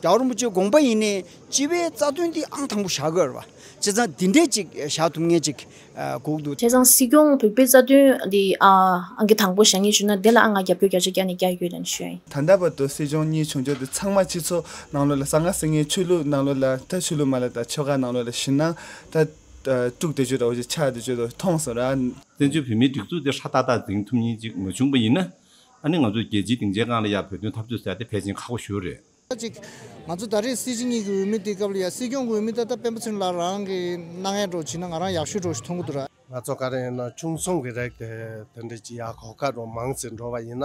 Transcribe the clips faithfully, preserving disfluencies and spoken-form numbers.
རྒྱལ་བ་རིན་པོ་ཆེའི་དགོངས་པ་ཡིན་ནའི་སྤྱི་པའི་རྩ་དོན་འདི་ཨང་དང་པོ་བཞག་དགོས་རེད་བ། བྱས་ཙང་འདི་འདྲས་ཅིག་བཞག་ཐུབ་མཁན་ཅིག་ཨ་དགོས་འདུག་བྱས་ཙང་སྲིད་སྐྱོང་བོད་པའི་རྩ་དོན་འདི་ཨ་ཨང་ཀི་དང་པོ་བཞག་མཁན་བྱུང་ན་དེ་ལ་ཨ་ང་རྒྱབ་སྐྱོར་བརྒྱ་ཆ་བརྒྱ་ནས་བརྒྱ་ཡོད་ལབ་ནས་ཞུ་ཡ་ཡིན། ད་ལྟ་བར་དུ་སྲིད་སྐྱོང་གཉིས་བྱུང་ཆོག་དེ་ཚང་མ་སྤྱི་ཚོགས་ནང་ལོགས་ལ་གསང་སྔགས་སེང་གེ་ཆོས་ལུགས་ནང་ལོགས་ལ་ད་ཆོས་ལུགས་མ་ལ་ད་ཆོལ་ཁ་ནང་ལོགས་ལ་ཞུས་ན་ད་དཀྲུག་བསྡད་ཆོག་འདྲ་བོ་ཅིག་ཆགས་བསྡད་ཆོག་འདྲ་མཐོང་སོང་ར། བཙན་བྱོལ་བོད་མིའི་སྒྲིག་འཛུགས་དེ་ཧྲ་ཏག་ཏག་འཛིན་ཐུབ་མཁན་ཅིག་མ་བྱུང་པ་ཡིན་ན། ཨ་ནི་ང་ཚོ་རྒྱལ་སྤྱིའི་སྡིངས་ཆའི་སྒང་ལ་ཡ་བོད་དོན་འཐབ་རྩོད་ཟེར་ཡ་དེ་ཕལ་ཆེར་ཁག་པོ་ཞེ་པོ་རེད། ཅིག་ང་ཚོ་ད་རེས་སྲིད་སྤྱི་གཉིས་ཀྱི་འོས་མི་དེ་སྐབས་ལ་ཡ་སྲིད་སྐྱོང་གི་འོས་མི་ད་ལྟ་སྤེན་པ་ཚེ་རིང་ལགས་རང་གི་གནང་ཡ་འགྲོ་བྱས་ན་ང་རང་ཡག་ཤོས་འགྲོ་ཞིག་མཐོང་གི་འདུག་ར། ང་ཚོ་ག་རེ་ཡིན་ན་ཆུང་གསུམ་གྱི་རིགས་དེ་དེ་འདྲ་ཅིག་ཡ་གོ་སྐབས་རོ་མང་ཙམ་འགྲོ་བ་ཡིན་ན།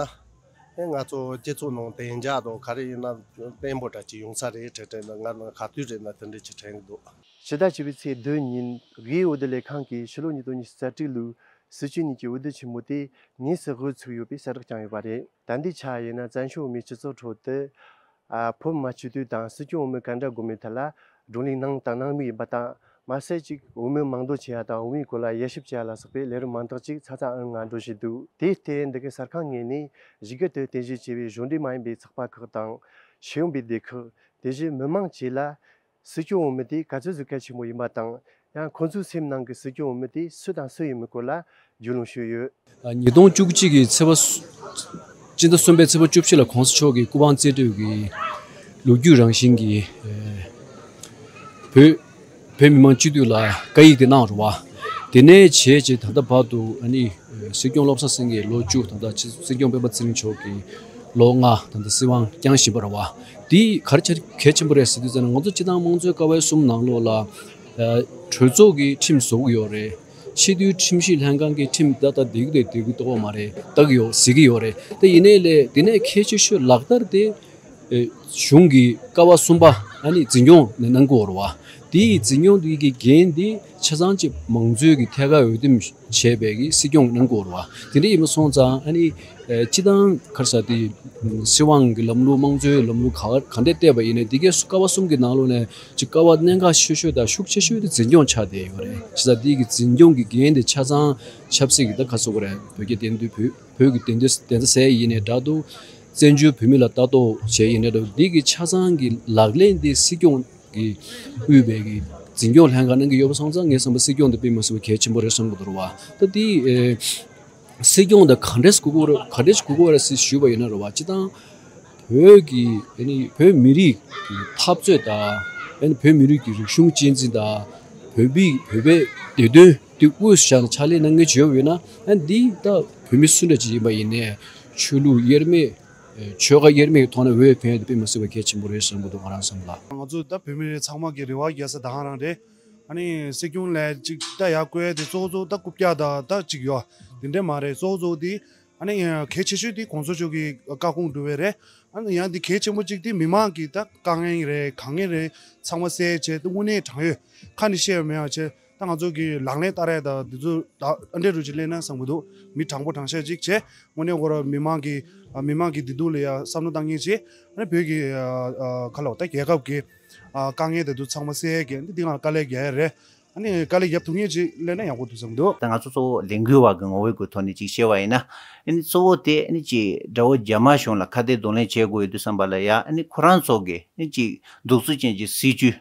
ཨེ་ང་ཚོ་སྤྱི་ཚོགས་ནང་བདེ་འཇགས་དང་ག་རེ་ཡིན་ན་བརྟན་པོ་འདྲ་ཅིག་ཡོང་ས་རེད་དྲན་དྲན་ན་ང་ནང་ག་དུས་རེད་ན་དེ་འདྲ་ཅིག་དྲན་གི་འདུག་ཕྱི་ཟླ་བཅུ་པའི་ཚེས་བདུན་ཉིན་དབུས་འོས་བསྡུ་ལས་ཁང་གིས་ཕྱི་ལོ་ཉིས་སྟོང་ཉི་ཤུ་རྩ་དྲུག་ལོའི་སྲིད་སྤྱི་གཉིས་ཀྱི་འོས་བསྡུ་ཆེན་མོ་དེ་དངོས་སུ་དབུ་ཚུགས་ཡོད་པའི་གསལ་བསྒྲགས་བསྐྱངས་ཡོད་པ་རེད། ད་ལྟའི་ཆ་ཡིན་ན་བཙན་བྱོལ་བོད་མིའི་སྤྱི་ཚོགས་ཁྲོད་དུ། ཨ། བོད་མི་སྤྱི་འཐུས་དང་སྲིད་སྐྱོང་འོས་མི་ག་འདྲ་དགོས་མིན་ཐད་ལ་བགྲོ་གླེང་གནང་དང་གནང་མུས་ཡིན་པ་དང་། མ་ཟད་ཅིག་འོས་མི་མང་འདོན་བྱེད་ཡ་དང་འོས་མིའི་སྐོར་ལ་དབྱེ་ཞིབ་བྱེད་ཡ་ལ་སོགས་པའི་ལས་རིམ་མང་དག་ཅིག་ཚ་ཚ་འུར་འུར་ངང་འགྲོ་བཞིན་འདུག་དེའི་སྟེང་འདི་གའི་གསར་ཁང་ངོས་ནས་གཞིས་ཁུལ་དུ་རྟེན་གཞི་བྱས་པའི་གཞུང་འབྲེལ་མ་ཡིན་པའི་ཚགས་པར་ཁག་དང་། ཤེས་ཡོན་པའི་སྡེ་ཁག་དེ་བཞིན་མི་མང་བཅས་ལ། སྲིད་སྐྱོང་འོས་མི་དེ་ག་ཚོད་ཟིག་གལ་ཆེན་པོ་ཡིན་པ་དང་། ཡང་ཁོང་ཚོའི་སེམས་ནང་གི་སྲིད་སྐྱོང་འོས་མི་དེ་སུ་དང་སུ་ཡིན་མིན་སྐོར་ལ་རྒྱུས་ལོན་ཞུས་ཡོད། ཉིས་སྟོང་བཅུ་གཅིག་གི་ཚེས་པ་སུ་སྤྱི་ཟླ་གསུམ་པའི་ཚེས་པ་བཅུ་བཞི་ལ་གོང་ས་མཆོག་གིས་སྐུ་པང་རྩེ་སྤྲོད་ཀྱི་ལོ་རྒྱུས་རང་བཞིན་གྱི་བོད་བོད་མི་མང་སྤྱི་འཐུས་ལ་བཀའ་ཡིག་དེ་གནང་རུ་བ། དེ་ནས་བྱས་རྗེས་ད་ལྟ་བར་དུ་ཨ་ནི་སྲིད་སྐྱོང་བློ་བཟང་སེང་གེ་ལོ་བཅུ་ད་ལྟ་སྲིད་སྐྱོང་སྤེན་པ་ཚེ་རིང་མཆོག་གིས་ལོ་ལྔ་ད་ལྟ་སྲིད་དབང་བསྐྱངས་བཞིན་པ་རེད་བ། དེ་ག་རེ་གལ་ཆེན་པོ་རེད་ཟེར་དུས་ཙམ་ན་ང་ཚོ་སྤྱི་བཏང་དམངས་གཙོའི་ཀ་བའི་གསུམ་ནང་ལོགས་ལ་གྲོས་ཚོགས་ཀྱིས་ཁྲིམས་བཟོ་གི་ཡོད་རེད། སྤྱི་འཐུས་ཁྲིམས་ཞིབ་ལྷན་ཁང་གིས་ཁྲིམས་ད་ལྟ་བསྡད་ཀྱི་རེད་བསྡད་ཀྱི་འདུག་མ་རེད་བལྟ་གི་ཡོད་གཟིགས་ཀྱི་ཡོད་རེད། དེ་ཡིན་ནའི་ལས་དེ་ནས་གལ་ཆེ་ཤོས་ལག་བསྟར་དེ། ཨེ། གཞུང་གི་ཀ་བ་གསུམ་པ་ཨ་ནི་འཛིན་སྐྱོང་ནས་གནང་དགོས་རེད་བ། དེའི་འཛིན་སྐྱོང་དེ་གི་འགན་དེ་ཆ་ཚང་གཅིག་མང་གཙོའི་གི་ཐད་ཀར་འོས་འདེམས་བྱས་པའི་གི་སྲིད་སྐྱོང་གནང་དགོས་རེད་བ། དེ་འདྲ་ཡིན་པ་སོང་ཙང་ཨ་ནི་ཨེ། སྤྱི་བཏང་ག་རེ་ཟེར་དེ་སྲིད་དབང་གི་ལམ་ལུགས་དམངས་གཙོའི་ལམ་ལུགས་ག་ག་འདྲས་བལྟས་པ་ཡིན་ནའི་དེ་གའི་ཀ་བ་གསུམ་གི་ནང་ལོགས་ནས་གཅིག་ཀ་བ་གནད་འགག་ཤོས་ཤོས་དང་ཤུགས་ཆེ་ཤོས་དེ་འཛིན་སྐྱོང་ཆགས་བསྡད་ཡོད་རེད། བྱས་ཙང་དེ་གི་འཛིན་སྐྱོང་གི་འགན་དེ་ཆ་ཚང་ཆབ་སྲིད་ཀྱི་ད་ག་རེ་ཟེར་དགོས་རེད། བོད་ཀྱི་དེང་དུས་བོད་བོད་ཀྱི་དེང་དུས་བདེན་མཐའ་གསལ་ཡིན་ནའི་འདྲ་འདུག་བཙན་བྱོལ་བོད་མི་ལ་ལྟ་རྟོག་བྱས་ཡིན་ནའི་འདྲ་འདུག་འདི་གི་ཆ་ཚང་གི་ལག་ལེན་འདི་སྲིད་སྐྱོང་གིས་དབུས་པའི་གི་འཛིན་སྐྱོང་ལྷན་ཁང་གནང་གི་ཡོད་པ་སོང་ཙང་ངའི་བསམ་པ་སྲིད་སྐྱོང་འདི་དཔེ་མི་སྲིད་པ་གལ་ཆེན་པོ་རེད་བསམ་གི་འདུག་རེད་བ། ད་འདི་ཨེ། སྲིད་སྐྱོང་འདི་ག་འདྲས་དགོས་ཀྱི་རེད་ག་འདྲས་དགོས་ཀྱི་རེད་ཟེར་ཞུས་པ་ཡིན་ན་རེད་བ། སྤྱི་བཏང་བོད་ཀྱི་ཨ་ནི་བོད་མི་རིགས་ཀྱི་འཐབ་རྩོད་དང་ཨ་ནི་བོད་མི་རིགས་ཀྱི་རིག་གཞུང་གཅེས་འཛིན་དང་བོད་པའི་བོད་པའི་བདེ་དོན་དེ་དབུས་སུ་བཞག་ནས་ཕྱག་ལས་གནང་མཁན་ཅིག་ཡོད་པ་ཡིན་ན་ཨ་ནི་འདི་ད་བོད་མི་སུ་འདྲ་ཅིག་ཡིན་པ་ཡིན་ནའི་ཆོས་ལུགས་དབྱེར་མེད་ཆོལ་ཁ་དབྱེར་མེད་ཀྱི་ཐོག་ནས་འོས་འཕེན་ཡ་དེ་དཔེ་མི་སྲིད་པ་གལ་ཆེན་པོ་རེད་བསམ་གྱི་འདུག་ང་རང་བསམ་ལ། ང་ཚོ་ད་བོད་མི་རིགས་ཚང་མ་གི་རེ་བ་རྒྱག་ས་ད་ག་རང་རེད། ཨ་ནི་སྲིད་སྐྱོང་ལ་ཅིག་ད་ཡར་བསྐོ་ཡ་དེ་གཙོ་བོ་གཙོ་བོ་ད་རྐུབ་བཀྱག་ད་ད་ཅིག་ཡོད་དེ་འདྲས་མ་རེད། གཙོ་བོ་གཙོ་བོ་དེ་ཨ་ནི་གལ་ཆེ་ཤོས་དེ་གོང་ས་མཆོག་གི་བཀའ་དགོངས་སྒྲུབ་པ་རེད། ཨ་ནི་ཡང་དེ་གལ་ཆེན་པོ་གཅིག་དེ་མི་མང་གི་ད་དཀའ་ངལ་རེད་དཀའ་ངལ་རེད་ཚང་མ་སེལ་བྱས་ཏེ་དངོས་གནས་དྲང་ཡོད་ཁ་ནས་བཤད་ཡོད་མེད་ཡང་བྱས་ད་ང་ཚོ་གི་ལག་ལེན་བསྟར་ཡ་ད་དེ་ཚོ་ད་ཨ་འདྲས་རུ་ཅིག་སླེབས་ན་བསམ་གི་འདུག་མི་དྲང་པོ་དྲང་བཞག་ཅིག་བྱས་དངོས་གནས་ཁོ་ར་མི་མང་གི་ཨ་མི་མང་གི་བདེ་སྡུག་ལ་ཡ་བསམ་བློ་བཏང་མཁན་ཅིག་ཨ་ནི་བོད་ཀྱི་ཨ་ཨ་ཁ་ལོ་ད་རྒྱལ་ཁབ་ཀྱི་ཨ་དཀའ་ངལ་དེ་ཚོ་ཚང་མ་སེལ་ཡ་གི་འདི་འདི་ང་ལ་དཀའ་ལས་རྒྱག་ཡ་རེད། ཨ་ནི་དཀའ་ལས་རྒྱབ་ཐུབ་མཁན་ཅིག་སླེབས་ན་ཡག་པོ་འདུག་བསམ་འདུག་ད་ང་ཚོ་གཙོ་བོ་ལས་འགུལ་བ་གི་ངོ་བོའི་སྒོ་ཐོག་ནས་ཅིག་བཤད་པ་ཡིན་ན། ཨ་ནི་གཙོ་བོ་དེ་ཨ་ནི་ཅིག་དགྲ་བོ་རྒྱ་དམར་གཞུང་ལ་ཁ་གཏད་གདོང་ལེན་བྱེད་དགོས་ཡོད་དུས་ཙམ་པ་ལ་ཡ་ཨ་ནི་ཁོ་རང་ཚོ་གི་ཨ་ནི་ཅིག་གདུག་རྩུབ་ཅན་གྱི་སྲིད་ཇུས་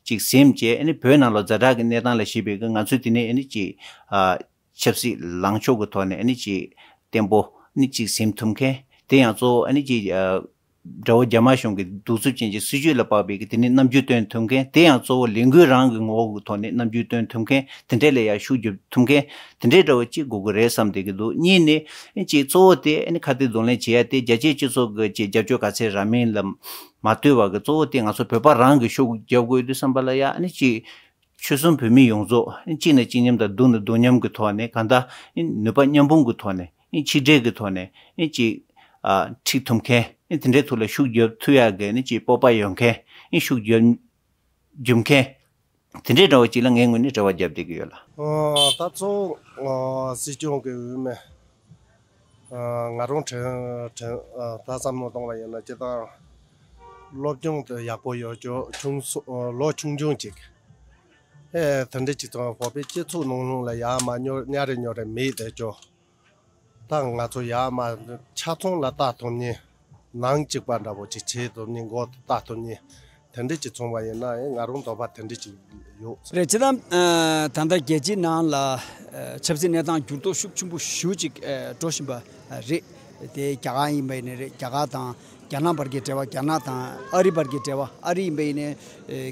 ཅིག་ཟིན་བྱས་ཨ་ནི་བོད་ནང་ལ་ཛ་དྲག་གི་གནས་སྟངས་ལ་གཞིགས་པའི་གི་ང་ཚོས་དེ་ནས་ཨ་ནི་ཅིག་ཨ། ཆབ་སྲིད་ལངས་ཕྱོགས་ཀྱི་ཐོག་ནས་ཨ་ནི་ཅིག་བརྟན་པོ་ཨ་ནི་ཅིག་ཟིན་ཐུབ་མཁན་དེ་ཡང་གཙོ་བོ་ཨ་ནི་ཅིག་ཨ། དགྲ་བོ་རྒྱ་དམར་གཞུང་གི་གདུག་རྩུབ་ཅན་གྱི་སྲིད་ཇུས་ལ་དཔག་པའི་གི་དེ་ནི་རྣམ་འགྱུར་སྟོན་ཐུབ་མཁན་དེ་ཡང་གཙོ་བོ་ལས་འགུལ་རང་གི་ངོ་བོ་གི་ཐོག་ནས་རྣམ་འགྱུར་སྟོན་ཐུབ་མཁན་དེ་འདྲས་ལ་ཡང་ཤུགས་རྒྱབ་ཐུབ་མཁན་དེ་འདྲས་འདྲ་བོ་ཅིག་དགོས་ཀྱི་རེད་བསམ་བསྡད་ཀྱི་འདུག་གཉིས་ནས་ཨ་ནི་ཅིག་གཙོ་བོ་དེ་ཨ་ནི་ཁ་གཏད་གདོང་ལེན་བྱེད་ཡ་དེ་རྒྱ་ཆེའི་སྤྱི་ཚོགས་ཀྱི་ཅིག་རྒྱབ་སྐྱོར་ག་ཚད་རག་མིན་ལ་མ་ལྟོས་པ་གི་གཙོ་བོ་དེ་ང་ཚོ་བོད་པ་རང་གི་ཤུགས་རྒྱབ་དགོས་དུས་ཙམ་པ་ལ་ཡང་ཨ་ནི་ཅིག་ཆོལ་གསུམ་བོད་མི་ཡོངས་རྫོགས་གཅིག་ནས་གཅིག་མཉམ་དང་བསྡུར་ནས་བསྡུར་མཉམ་གྱི་ཐོག་ནས་གང་ལྟར་ནུས་པ་མཉམ་སྤུངས་ཀྱི་ཐོག་ནས་ཆིག་སྒྲིལ་གྱི་ཐོག་ནས་གཅིག་ཁྲིད་ཐུབ་མཁན་དེ་འདྲའི་ཐོག་ལ་ཤུགས་རྒྱབ་ཐུབ་ཡག་གི་གཅིག་སྤོབས་པ་ཡོད་མཁན་ཤུགས་རྒྱབ་འཇུག་མཁན་དེ་འདྲའི་འདྲ་བོ་ཅིག་ལ་ངའི་ངོས་ནས་རེ་བ་བརྒྱབ་བསྡད་ཀྱི་ཡོད་ལ། ད་གཙོ་བོ་སྲིད་སྐྱོང་གི་འོས་མི། ང་རང་དྲན་དྲན་ད་བསམ་བློ་བཏང་བ་ཡིན་ན་སྤྱིར་བཏང་སློབ་སྦྱོང་དེ་ཡག་པོ་ཡོད་ཅོག་ཆུང་སོ་ལོ་ཆུང་ཆུང་ཅིག་ཨེ་དེ་འདྲ་ཅིག་དང་བོད་པའི་སྤྱི་ཚོགས་ནང་ལོགས་ལ་ཡར་མར་ཉོ་ཉ་རེ་ཉོ་རེ་མེད་དེ་ཅོག་ད་ང་ཚོ་ཡར་མར་ཆ་ཚང་ལ་ལྟ་ཐུབ་ནི་ ནང་གཅིག་པ་འདྲ་པོ་ཅིག་བྱེད་ཐུབ་ནི། མགོ་བཏགས་ཐུབ་ནི། དེ་འདྲ་ཅིག་བྱུང་བ་ཡིན་ན་ཡང་ང་རང་འདོད་པ་དེ་འདྲ་ཅིག་ཡོད། རེད། བྱས་ཙང་། ཨ། ད་ལྟ་རྒྱལ་སྤྱིའི་ནང་ལ། ཨ། ཆབ་སྲིད་གནས་སྟངས་འགྱུར་ལྡོག་ཤུགས་ཆེན་པོ་ཞེ་པོ་ཅིག་ཨ། འགྲོ་བཞིན་པ་རེད། དེ་རྒྱ་གར་ཡིན་པ་ཡིན་ནའི་རེད། རྒྱ་གར་དང་རྒྱ་ནག་བར་གྱི་འབྲེལ་བ། རྒྱ་ནག་དང་ཨ་རི་བར་གྱི་འབྲེལ་བ། ཨ་རི་ཡིན་པ་ཡིན་ནའི་ཨ།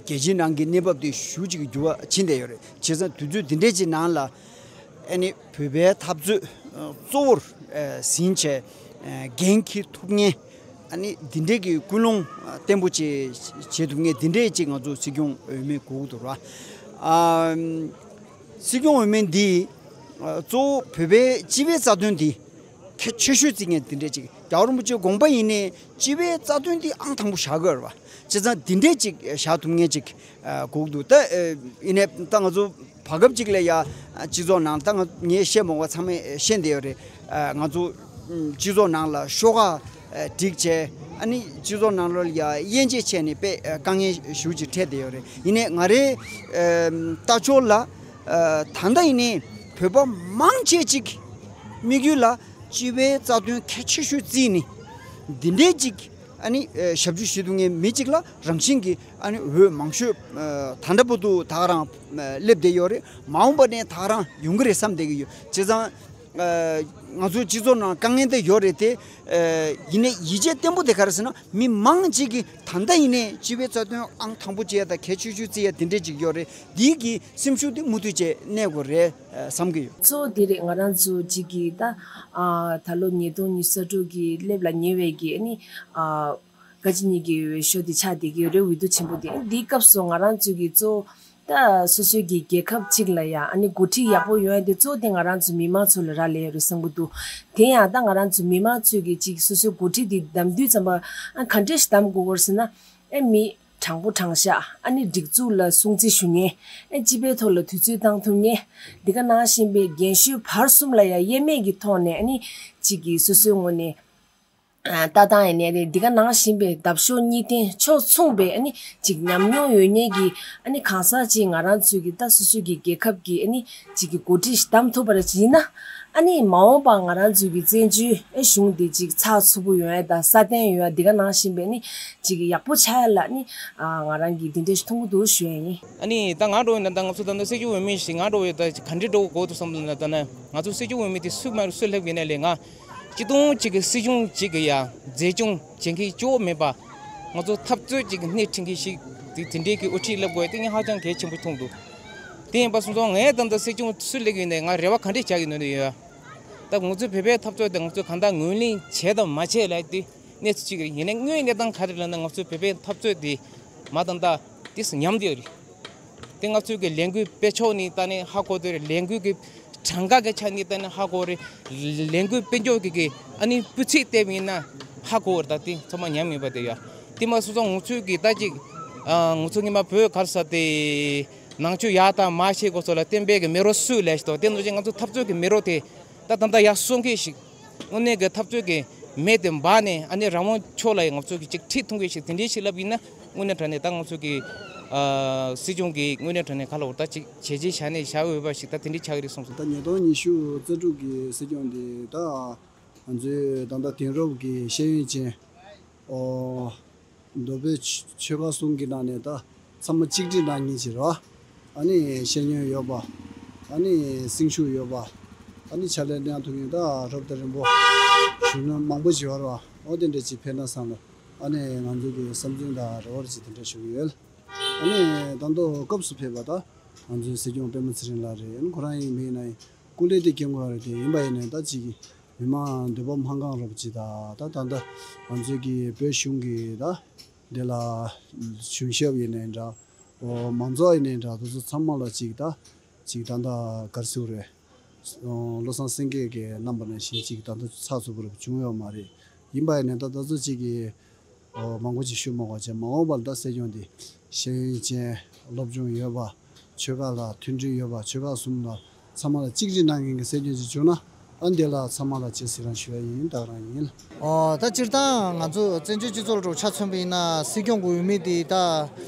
རྒྱལ་སྤྱིའི་ནང་གི་གནས་བབ་དེ་ཞེ་པོ་ཅིག་འགྱུར་བ་ཕྱིན་བསྡད་ཡོད་རེད། བྱས་ཙང་དུས་ཚོད་འདི་འདྲའི་ཅིག་ནང་ལ། ཨ་ནི་བོད་པའི་འཐབ་རྩོད་ཨ། གཙོ་བོར་ཨ། ཟིན་བྱས་ཨ། འགན་འཁྱེར་ཐུབ་མཁན། ཨ་ནི་འདི་འདྲའི་གི་ཀུན་སློང་ཨ། བརྟན་པོ་བྱེད་བྱེད་ཐུབ་མཁན་འདི་འདྲའི་ཅིག་ང་ཚོ་སྲིད་སྐྱོང་འོས་མི་དགོས་ཀྱི་འདུག་ར། ཨ། སྲིད་སྐྱོང་འོས་མི་འདི་ཨ། གཙོ་བོ་བོད་པའི་སྤྱི་པའི་རྩ་དོན་འདི་གལ་ཆེ་ཤོས་བརྩི་མཁན་འདི་འདྲའི་ཅིག་རྒྱལ་བ་རིན་པོ་ཆེའི་དགོངས་པ་ཡིན་ནའི་སྤྱི་པའི་རྩ་དོན་འདི་ཨང་དང་པོ་བཞག་དགོས་རེད་པ། བྱས་ཙང་འདི་འདྲའི་ཅིག་བཞག་ཐུབ་མཁན་ཅིག་ཨ། དགོས་འདུག་ད་ཨ། ཡིན་ནའི་ད་ང་ཚོ་བར་སྐབས་ཅིག་ལ་ཡ་སྤྱི་ཚོགས་ནང་ད་ང་ངས་བཤད་མ་དགོས་པ་ཚང་མས་ཤེས་བསྡད་ཡོད་རེད། ཨ། ང་ཚོ་སྤྱི་ཚོགས་ནང་ལ་ཤོག་ཁ་ཨ། བསྒྲིགས་བྱས། ཨ་ནི་སྤྱི་ཚོགས་ནང་ལོགས་ལ་ཡ་དབྱེ་འབྱེད་བྱས་ནས་དཔེ་ཨ། དཀའ་ངལ་ཞེ་པོ་ཅིག་འཕྲད་བསྡད་ཡོད་རེད། ཡིན་ནའི་ང་རའི་ཨ། ལྟ་ཕྱོགས་ལ་ཨ། ད་ལྟ་ཡིན་ནའི་བོད་པ་མང་ཆེ་ཅིག་དམིགས་ཡུལ་ལ་སྤྱི་པའི་རྩ་དོན་གལ་ཆེ་ཤོས་བརྩིས་ནས་འདི་འདྲའི་ཅིག་ཨ་ནི་ཨ། ཞབས་ཞུ་ཞུ་ཐུབ་མཁན་མི་གཅིག་ལ་རང་བཞིན་གྱིས་ཨ་ནི་འོས་མང་ཤོས་ཨ། ད་ལྟ་བར་དུ་ད་ག་རང་ཨ། སླེབས་བསྡད་ཡོད་རེད། མ་འོངས་པ་ནས་ད་ག་རང་ཡོང་གི་རེད་བསམ་བསྡད་ཀྱི་ཡོད། བྱས་ཙང་ཨ། ང་ཚོའི་སྤྱི་ཚོགས་ནང་དཀའ་ངལ་འདི་ཡོད་རེད་དེ། ཨ། ཡིན་ནའི་ཡིད་ཆེས་བརྟན་པོ་དེ་ག་རེ་ཟེར་ན། མི་མང་ཅིག་གིས་ད་ལྟ་ཡིན་ནའི་སྤྱི་པའི་རྩ་དོན་ཨང་དང་པོ་བྱེད་ཡ་དང་གལ་ཆེ་ཤོས་བརྩི་ཡ་དེ་འདྲ་ཅིག་ཡོད་རེད། འདི་གི་སེམས་ཤུགས་དེ་མུ་མཐུད་བྱས་གནས་དགོས་རེད་བསམ་གྱི་ཡོད། གཙོ་བོ་དེ་རེད། ང་རང་ཚོ་གཅིག་གིས་ད་ཨ། ད་ལོ་ཉིས་སྟོང་ཉི་ཤུ་རྩ་དྲུག་གི་སླེབས་ལ་ཉེ་བའི་གི་ཨ་ནི་ཨ། བཀའ་སྤྱི་གཉིས་ཀྱི་འོས་ཤོག་དེ་ཆགས་བསྡད་ཀྱི་ཡོད་རེད། འོས་བསྡུ་ཆེན་པོ་དེ། འདིའི་སྐབས་སུ་ང་རང་ཚོ་གི་གཙོ་བོ་ད་སོ་སོའི་གི་རྒྱལ་ཁབ་གཅིག་ལ་ཡ་ཨ་ནི་འགོ་ཁྲིད་ཡག་པོ་ཡོང་ཡ་དེ་གཙོ་བོ་དེ་ང་རང་ཚོ་མི་མང་ཚོ་ལ་རག་ལས་ཡོད་རེད་བསམ་གྱི་འདུག་དེ་ཡང་ད་ང་རང་ཚོ་མི་མང་ཚོས་གི་གཅིག་སོ་སོའི་འགོ་ཁྲིད་དེ་བདམས་དུས་ཙམ་པ་ཨ། ག་འདྲས་ཤིག་བདམས་དགོས་ཀྱི་ཡོད་རེད་ཟེར་ན། ཨེ། མི་དྲང་པོ་དྲང་བཞག་ཨ་ནི་སྒྲིག་འཛུགས་ལ་སྲུང་བརྩི་ཞུ་མཁན། ཨེ། སྤྱི་པའི་ཐོག་ལ་དུས་ཚོད་བཏང་ཐུབ་མཁན། འདི་ག་ནང་བཞིན་པའི་རྒན་གཞོན་བར་གསུམ་ལ་ཡང་དབྱེར་མེད་ཀྱི་ཐོག་ནས་ཨ་ནི་གཅིག་གིས་སོ་སོའི་ངོས་ནས་ཨ། ལྟ་སྟངས་ཡིན་ནའི་རེད། འདི་ག་ནང་བཞིན་པའི་འདབ་གཤོག་གཉིས་ལྡན་ཕྱོགས་མཚུངས་པའི་ཨ་ནི་གཅིག་ཉམས་མྱོང་ཡོད་མཁན་གྱི་ཨ་ནི་གང་ཟག་ཅིག་ང་རང་ཚོའི་གི་ད་སོ་སོའི་གི་རྒྱལ་ཁབ་ཀྱི་ཨ་ནི་གཅིག་གི་འགོ་ཁྲིད་ཞིག་བདམས་ཐུབ་པ་རེད་ཅིག་ཡིན་ན། ཨ་ནི་མ་འོངས་པ་ང་རང་ཚོའི་གི་བཙན་བྱོལ་ཨེ་གཞུང་འདི་གཅིག་ཚགས་ཚུད་པོ་ཡོང་ཡ་དང་སྲ་བརྟན་ཡོང་ཡ། འདི་ག་ནང་བཞིན་པའི་ཨ་ནི་གཅིག་གི་ཡག་པོ་ཆགས་ཡ་ལ་ཨ་ནི་ཨ། ང་རང་གིས་འདི་འདྲ་ཞིག་མཐོང་གི་འདུག་ཞུ་ཡ་ཡིན། ཨ་ནི་ད་ང་འདྲ་བོ་ཡིན་ན། ད་ང་ཚོ་ད་ལྟ་སྲིད་སྐྱོང་འོས་མི་ཞིག་ང་འདྲ་བོ་ཡིན་ད་ག་འདྲ་འགྲོ་དགོས་འདུག་བསམ་ན། ད་ན་ང་ཚོ་སྲིད་སྐྱོང་འོས་མི་དེ་སུ་མ་རེད། སུ་སླེབས་ཡིན་ན་ལས། ང་སྤྱི་དོན་གཅིག་གི་སྲིད་གཞུང་གཅིག་གི་ཡ་འཛིན་སྐྱོང་བྱེད་མཁན་གཅིག་པོ་མིན་པ། ང་ཚོ་འཐབ་རྩོད་ཅིག་གི་སྣེ་ཁྲིད་མཁན་ཞིག་དེ་དེ་འདྲའི་གི་དབུ་ཁྲིད་སླེབས་དགོས་དེ་ངས་ཧ་ཅང་གལ་ཆེན་པོ་མཐོང་འདུག་དེ་ཡིན་པ་སོང་ཙང་ངས་ད་ལྟ་སྲིད་སྐྱོང་སུ་སླེབས་ཡིན་ནའི་ང་རེ་བ་ག་འདྲས་བྱ་གི་ཡོད་ན་ཡོད། ད་ང་ཚོའི་བོད་པའི་འཐབ་རྩོད་དེ་ང་ཚོས་གང་ལྟར་ངོས་ལེན་བྱས་དང་མ་བྱས་ལབ་དེ་གནས་ཚུལ་གཅིག་རེད། ཡིན་ནའི་དངོས་གནས་སྟངས་ག་རེ་ལབ་ན། ང་ཚོའི་བོད་པའི་འཐབ་རྩོད་དེ་མ་ད་ལྟ་དེ་ཉམས་བསྡད་ཡོད་རེད། དེ་ང་ཚོའི་གི་ལས་འགུལ་སྤེལ་ཕྱོགས་ནས་ད་ནི་ཧ་གོ་བསྡད་རེད། ལས་འགུལ་གི་གྲངས་ཀ་གི་ཆ་ནས་ད་ནི་ཧ་གོ་རེད། ལས་འགུལ་སྤེལ་ཕྱོགས་ཀྱི་གི་ཨ་ནི་སྤུས་ཚད་བལྟས་པ་ཡིན་ན་ཧ་གོ་རེད། ད་དེ་ཚང་མ་ཉམས་ཡིན་པ་དེ་ཡ། དེ་མ་སོང་ཙང་ང་ཚོའི་གི་ད་ཅིག་ཨ། ང་ཚོ་སྔོན་མ་བོད་ག་རེ་ཟེར་དེ་ནང་ཆོས་ཡག་དང་མ་ཤེས་དགོས་སོགས་ལ་བསྟན་པའི་གི་མེ་རོ་སུས་ལས་ཤི་ཏོ། དེ་ནང་བཞིན་ང་ཚོ་འཐབ་རྩོད་ཀྱི་མེ་རོ་དེ་ད་ད་ལྟ་ཡར་སོང་མཁན་ཞིག་དངོས་གནས་ཀྱི་འཐབ་རྩོད་ཀྱི་མེ་དེ་འབར་ནས་ཨ་ནི་རང་དབང་ཕྱོགས་ལ་ཡང་ང་ཚོ་གི་ཅིག་ཁྲིད་ཐུབ་མཁན་ཞིག་དེ་འདྲའི་ཞིག་ལབ་ཡིན་ན། དངོས་གནས་དྲང་གནས་ད་ང་ཚོ་གི་ཨ། སྲིད་སྐྱོང་གི་དངོས་གནས་དྲང་གནས་ག་ལབ་དགོས་རེད། ད་ཅིག་བྱས་རྗེས་བཞག་ནས་བཞག་འོས་པ་ཞིག་ད་དེ་འདྲའི་ཆགས་ཀྱི་རེད་བསམ་སོང་། ད་ཉིས་སྟོང་ཉི་ཤུ་རྩ་དྲུག་གི་སྲིད་སྐྱོང་འདི་ད་ང་ཚོའི་ད་ལྟ་དེང་རབས་ཀྱི་ཤེས་ཡོན་ཅན། ཨོ། མདོ་དབུས་ཆོལ་ཁ་གསུམ་གྱི་ནང་ནས་ད་ཚང་མ་གཅིག་སྒྲིལ་གནང་མཁན་ཅིག་རེད་བ། ཨ་ནི་ཤེས་ཡོན་ཡོད་པ། ཨ་ནི་སེམས་ཤུགས་ཡོད་པ། ཨ་ནི་ཕྱག་ལས་གནང་ཐུབ་མཁན་ད་རབ་དང་རིམ་པ་གཞོན་ནུ་མང་པོ་ཅིག་ཡོད་རེད་བ། འོ་དེ་འདྲ་ཅིག་ཕེབས་ན་བསམ་ལ། ཨ་ནི་ང་ཚོ་གི་བསམ་ཚུལ་དང་རེ་བ་ཅིག་དེ་འདྲ་ཞུ་གི་ཡོད། ཨ་ནི་ད་དུང་སྐབས་སུ་ཕེབས་པ་ད་ང་ཚོའི་སྲིད་སྐྱོང་པད་མ་ཚེ་རིང་ལགས་རེད། ཨ་ནི་ཁོ་རང་ཡིན་མིན་ན་སྐུ་ལས་དེ་འགན་ཁུར་བ་རེད་དེ། ཡིན་པ་ཡིན་ནའི་ད་ཅིག་མི་མང་འདོད་པ་མ་ཁེངས་རོགས་ཅིག་ད་ད་ད་ད་ང་ཚོའི་གི་བོད་གཞུང་གི་ད་འདི་ལ་གཞུང་ཞབས་ཡིན་ནའི་འདྲ། ཨོ། མང་ཚོགས་ཡིན་ནའི་འདྲ། དེ་ཚོ་ཚང་མ་ལ་ཅིག་ད་ཅིག་ད་ད་ག་རེ་ཟེར་དགོས་རེད། ཨོ། བློ་བཟང་སེང་གེ་གིས་གནང་པ་ནང་བཞིན་ཅིག་ད་ད་ཚགས་ཚུད་པོ་རེ་བྱུང་ཡོད་མ་རེད། ཡིན་པ་ཡིན་ནའི་ད་ད་ཚོ་ཅིག་གི་ཨོ། མང་པོ་ཅིག་ཞུ་མ་དགོས་བྱས། མ་འོངས་པར་ད་སྲིད་སྐྱོང་འདི་ཤེས་ཡོན་ཅན། སློབ་སྦྱོང་ཡོད་པ། ཆོལ་ཁ་ལ་མཐུན་སྒྲིལ་ཡོད་པ། ཆོལ་ཁ་གསུམ་ལ་ཚང་མ་ལ་གཅིག་སྒྲིལ་གནང་མཁན་གྱི་སྲིད་སྐྱོང་ཅིག་བྱུང་ན། ཨ། འདི་ལ་ཚང་མ་ལ་རྗེས་སུ་ཡི་རང་ཞུ་ཡ་ཡིན། ད་ག་རང་ཡིན། ཨོ། ད་སྤྱིར་བཏང་ང་ཚོ་བཙན་བྱོལ་སྤྱི་ཚོགས་ལ་འདྲ་པོ་ཆ་མཚོན་པ་ཡིན་ན། སྲིད་སྐྱོང་གི་འོས་མི་དེ་ད་